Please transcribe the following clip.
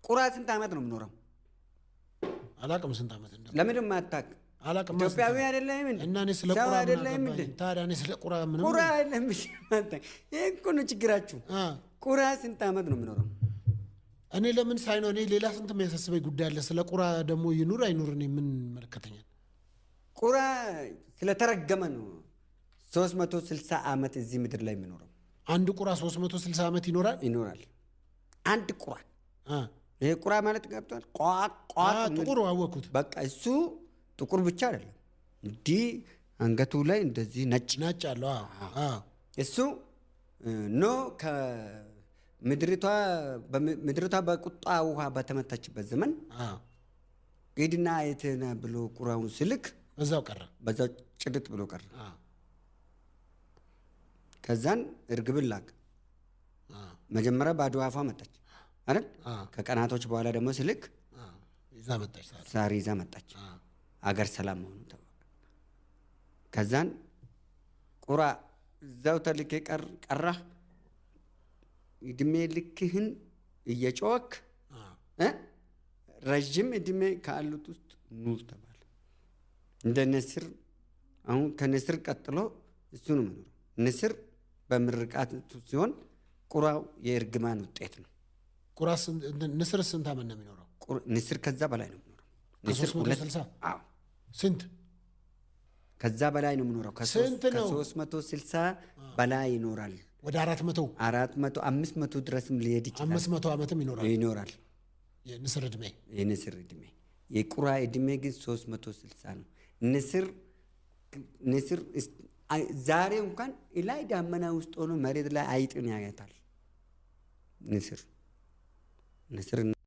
ቁራ ስንት ዓመት ነው የምኖረው? አላቅም ስንት ዓመት እንደ ለምንድን የማታውቅ? አላቅም። ኢትዮጵያዊ አይደለህም እንዴ? እና እኔ ስለ ሰው ቁራ ምን አይደለህም እንዴ? አገባኝ? ታዲያ እኔ ስለ ቁራ ምንም ቁራ አይደለም። ይሄ እኮ ነው ችግራችሁ። ቁራ ስንት ዓመት ነው የምኖረው? እኔ ለምን ሳይ ነው፣ እኔ ሌላ ስንት የሚያሳስበኝ ጉዳይ አለ። ስለ ቁራ ደግሞ ይኑር አይኑር እኔ ምን ይመለከተኛል? ቁራ ስለተረገመ ነው 360 ዓመት እዚህ ምድር ላይ የሚኖረው። አንድ ቁራ 360 ዓመት ይኖራል? ይኖራል። አንድ ቁራ። ይሄ ቁራ ማለት ገብቷል? ቋ ቋ ጥቁር አወኩት። በቃ እሱ ጥቁር ብቻ አይደለም፣ እንዲህ አንገቱ ላይ እንደዚህ ነጭ ነጭ አለው። አዎ። እሱ ኖ ከምድሪቷ ምድሪቷ በቁጣ ውሃ በተመታችበት ዘመን ሂድና አይተህ ና ብሎ ቁራውን ስልክ በዛው ቀረ። በዛው ጭልጥ ብሎ ቀረ። ከዛን እርግብን ላክ። መጀመሪያ ባዶ አፏ መጣች አይደል? ከቀናቶች በኋላ ደግሞ ስልክ ይዛ መጣች። ሳር ይዛ መጣች። አገር ሰላም መሆኑ ታወቀ። ከዛን ቁራ እዛው ተልኬ ቀራህ፣ እድሜ ልክህን እየጮክ ረዥም እድሜ ካሉት ውስጥ ኑር ተባለ። እንደ ንስር፣ አሁን ከንስር ቀጥሎ እሱ ነው መኖሩ። ንስር በምርቃት ሲሆን ቁራው የእርግማን ውጤት ነው። ቁራ ንስር ስንት ዓመት ነው የሚኖረው? ንስር ከዛ በላይ ነው የሚኖረው። ንስር ከ360? አዎ። ስንት? ከዛ በላይ ነው የሚኖረው። ስንት ነው? ከ360 በላይ ይኖራል። ወደ 400? 400፣ 500 ድረስም ሊሄድ ይችላል። 500 ዓመትም ይኖራል። ይኖራል። የንስር እድሜ። የንስር እድሜ። የቁራ እድሜ ግን 360 ነው። ንስር ዛሬ እንኳን ላይ ዳመና ውስጥ ሆኖ መሬት ላይ አይጥን ያያታል። ንስር